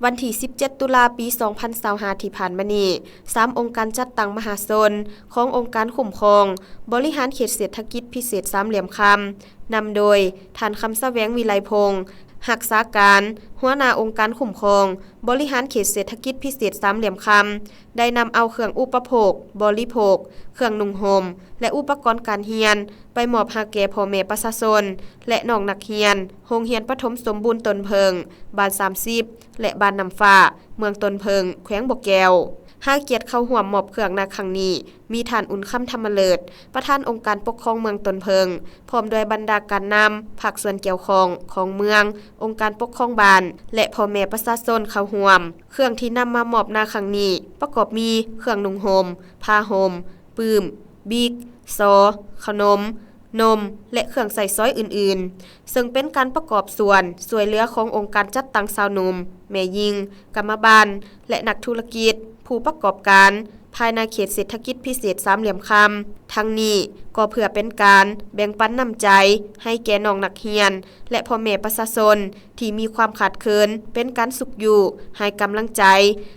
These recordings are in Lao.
ວັນທີສິບເຈັດ ຕຸລາ ປີສອງພັນຊາວຫ້າ ທີ່ຜ່ານມານີ້, ສາມອົງການຈັດຕັ້ງມະຫາຊົນຂອງອົງການຄຸ້ມຄອງບໍລິຫານເຂດເສດຖະກິດພິເສດສາມຫຼ່ຽມຄຳ ນຳໂດຍ ທ່ານ ຄຳສະແຫວງ ວິໄລພົງ ຮັກສາການຫົວໜ້າອົງການຄຸ້ມຄອງບໍລິຫານເຂດເສດຖະກິດພິເສດສາມຫຼ່ຽມຄຳ ໄດ້ນຳເອົາເຄື່ອງອຸປະໂພກ, ບໍລິໂພກ, ເຄື່ອງນຸ່ງຫົ່ມ ແລະ ອຸປະກອນການຮຽນ ໄປມອບໃຫ້ແກ່ພໍ່ແມ່ປະຊາຊົນ ແລະ ນ້ອງນັກຮຽນ ໂຮງຮຽນປະຖົມສົມບູນຕົ້ນເຜິ້ງ ບ້ານສາມສິບ ແລະ ບ້ານນ້ຳຟ້າ ເມືອງຕົ້ນເຜິ້ງ ແຂວງບໍ່ແກ້ວ. ໃຫ້ກຽດເຂົ້າຮ່ວມມອບເຄື່ອງໃນຄັ້ງນີ້ ມີທ່ານ ອຸ່ນຄຳ ທຳມະເລີດ ປະທານອົງການປົກຄອງເມືອງຕົ້ນເຜິ້ງ ພ້ອມດ້ວຍບັນດາການນຳພາກສ່ວນກ່ຽວຂ້ອງຂອງເມືອງ, ອົງການປົກຄອງບ້ານ ແລະ ພໍ່ແມ່ປະຊາຊົນເຂົ້າຮ່ວມ. ເຄື່ອງທີ່ນຳມາມອບໃນຄັ້ງນີ້ປະກອບມີ ເຄື່ອງນຸ່ງຫົ່ມ, ຜ້າຫົ່ມ, ປຶ້ມ, ບິກ, ສໍ, ເຂົ້າໜົມ, ນົມ ແລະ ເຄື່ອງໃຊ້ສອຍອື່ນໆ, ເຊິ່ງເປັນການປະກອບສ່ວນຊ່ວຍເຫຼືອຂອງອົງການຈັດຕັ້ງຊາວໜຸ່ມ, ແມ່ຍິງ, ກຳມະບານ ແລະ ນັກທຸລະກິດ, ຜູ້ປະກອບການ ພາຍໃນເຂດເສດຖະກິດພິເສດສາມຫຼ່ຽມຄຳ. ທັງນີ້ກໍເພື່ອເປັນການແບ່ງປັນນ້ຳໃຈໃຫ້ແກ່ນ້ອງນັກຮຽນ ແລະ ພໍ່ແມ່ປະຊາຊົນທີ່ມີຄວາມຂາດເຂີນ, ເປັນການຊຸກຍູ້ໃຫ້ກຳລັງໃຈ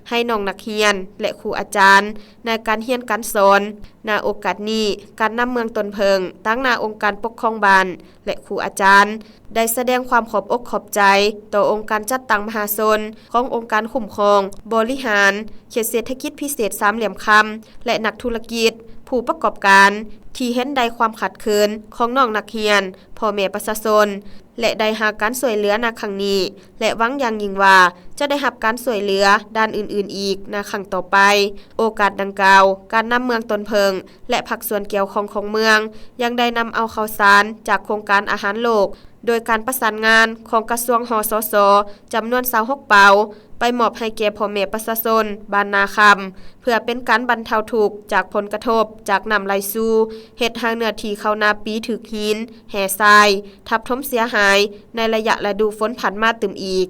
ໃຫ້ນ້ອງນັກຮຽນ ແລະ ຄູອາຈານໃນການຮຽນການສອນ. ໃນໂອກາດນີ້, ການນຳເມືອງຕົ້ນເຜິ້ງ, ຕາງໜ້າອົງການປົກຄອງບ້ານ ແລະ ຄູອາຈານ ໄດ້ສະແດງຄວາມຂອບອົກຂອບໃຈຕໍ່ອົງການຈັດຕັ້ງມະຫາຊົນຂອງອົງການຄຸ້ມຄອງບໍລິຫານເຂດເສດຖະກິດພິເສດສາມຫຼ່ຽມຄຳ ແລະ ນັກທຸລະກິດ, ຜູ້ປະກອບການ ທີ່ເຫັນໄດ້ຄວາມຂາດເຂີນຂອງນ້ອງນັກຮຽນ, ພໍ່ແມ່ປະຊາຊົນ ແລະ ໄດ້ຮັບການຊ່ວຍເຫຼືອໃນຄັ້ງນີ້ ແລະ ຫວັງຢ່າງຍິ່ງວ່າຈະໄດ້ຮັບການຊ່ວຍເຫຼືອດ້ານອື່ນໆອີກໃນຄັ້ງຕໍ່ໄປ. ໂອກາດດັ່ງກ່າວ, ການນຳເມືອງຕົ້ນເຜິ້ງ ແລະ ພາກສ່ວນກ່ຽວຂ້ອງຂອງເມືອງ ຍັງໄດ້ນຳເອົາເຂົ້າສານຈາກໂຄງການອາຫານໂລກ ໂດຍການປະສານງານຂອງກະຊວງ ຫສສ ຈຳນວນຊາວຫົກເປົາ ໄປມອບໃຫ້ແກ່ພໍ່ແມ່ປະຊາຊົນບ້ານນາຄຳ ເພື່ອເປັນການບັນເທົາທຸກຈາກຜົນກະທົບຈາກນ້ຳໄຫຼຊູ, ເຮັດໃຫ້ເນື້ອທີ່ເຂົ້ານາປີຖືກຫີນ, ແຮ່ຊາຍ ທັບຖົມເສຍຫາຍໃນໄລຍະລະດູຝົນຜ່ານມາຕື່ມອີກ.